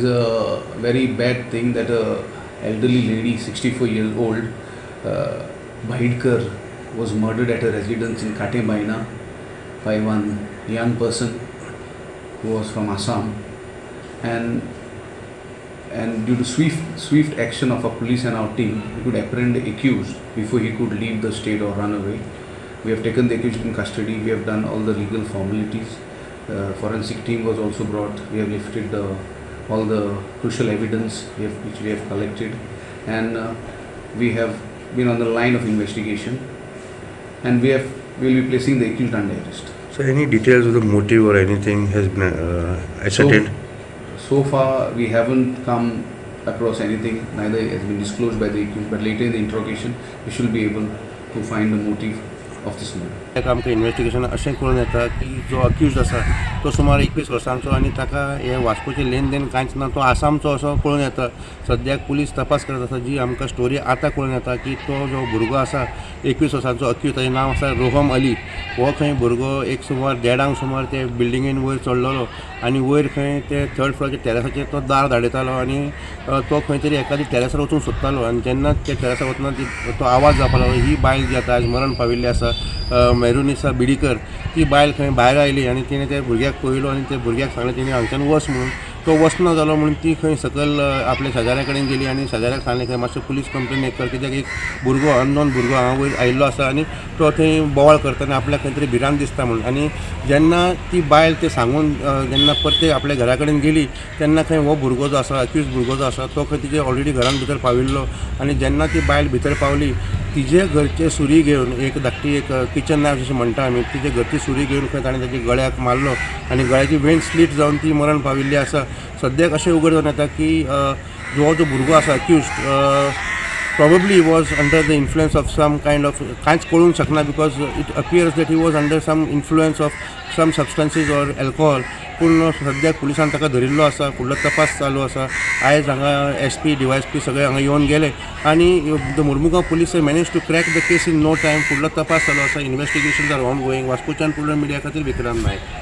is a very bad thing that a elderly lady, 64 years old, Bhaidkar, was murdered at a residence in Katem Baina by one young person who was from Assam, and due to swift action of our police and our team, we could apprehend the accused before he could leave the state or run away. We have taken the accused in custody. We have done all the legal formalities. Forensic team was also brought. We have lifted all the crucial evidence which we have collected, and we have been on the line of investigation. And we will be placing the accused under arrest. So any details of the motive or anything has been ascertained? So far, we haven't come across anything, neither has been disclosed by the accused, but later in the interrogation, we should be able to find the motive of this murder. एक आमकां investigation अशें कळून येता की जो accused आसा तो सुमार 21 वर्सांचो आनी ताका हे वास्कोचें लेन देन कांयच ना. तो आसामचो असो कळून येता. सद्याक पुलीस तपास करत आसा. जी आमकां स्टोरी आतां कळून येता की तो जो भुरगो आसा 21 वर्सांचो अक्युज्ड, ताजें नांव आसा रोहम अली. हो खंय भुरगो एक सुमार देडांक सुमार ते बिल्डिंगेन वयर चडलेलो आनी वयर खंय ते थर्ड फ्लोराच्या टेरसाचेर तो दार धाडयतालो आनी तो खंय तरी एखादी टेरसार वचूंक सोदतालो आनी जेन्ना त्या टेरसार वतना ती तो आवाज जावपाक लागलो. ही बायल जी आतां आयज मरण पाविल्ली आसा, मेहरुनिसा बिडीकर, ती बायल खंय भायर आयली आनी तिणें त्या भुरग्याक पळयलो आनी त्या भुरग्याक सांगलें तिणें हांगच्यान वच म्हणून. तो वचना जालो म्हणून ती खंय सकयल आपल्या शेजाऱ्या कडेन गेली आनी शेजाऱ्याक सांगलें खंय मातशें पुलीस कंप्लेन एक कर, कित्याक एक भुरगो, अननोन भुरगो हांगा वयर आयिल्लो आसा आनी तो थंय बोवाळ करता आनी आपल्याक खंय तरी भिरांत दिसता म्हणून. आनी जेन्ना ती बायल ते सांगून जेन्ना परते आपल्या घरा कडेन गेली तेन्ना खंय हो भुरगो जो आसा, अक्यूज भुरगो जो आसा, तो खंय तिजे ऑलरेडी घरान भितर पाविल्लो आनी जेन्ना ती बायल भितर पावली, तिजे घरचे सुरी घेवन, एक धाकटी एक किचन नायफ जशें म्हणटा आमी, तिजे घरची सुरी घेवन खंय ताणें ताच्या गळ्याक मारलो आनी गळ्याची वेन स्लीट जावन ती मरण पाविल्ली आसा. सद्याक अशें उगड जावन येता की जो जो भुरगो आसा accused probably was under the influence of some kind of, कांयच कळूंक शकना because it appears that he was under some influence of some substances or alcohol. पूण सद्याक पुलिसान ताका धरिल्लो आसा. फुडलो तपास चालू आसा. आयज हांगा एसपी, डीवायएसपी सगळे हांगा येवन गेले आनी the Mormugao Police manage to crack the case in no time. फुडलो तपास चालू आसा. Investigation are ongoing. वास्कोच्यान पुर्ण मिडिया खातीर विक्रम नायक.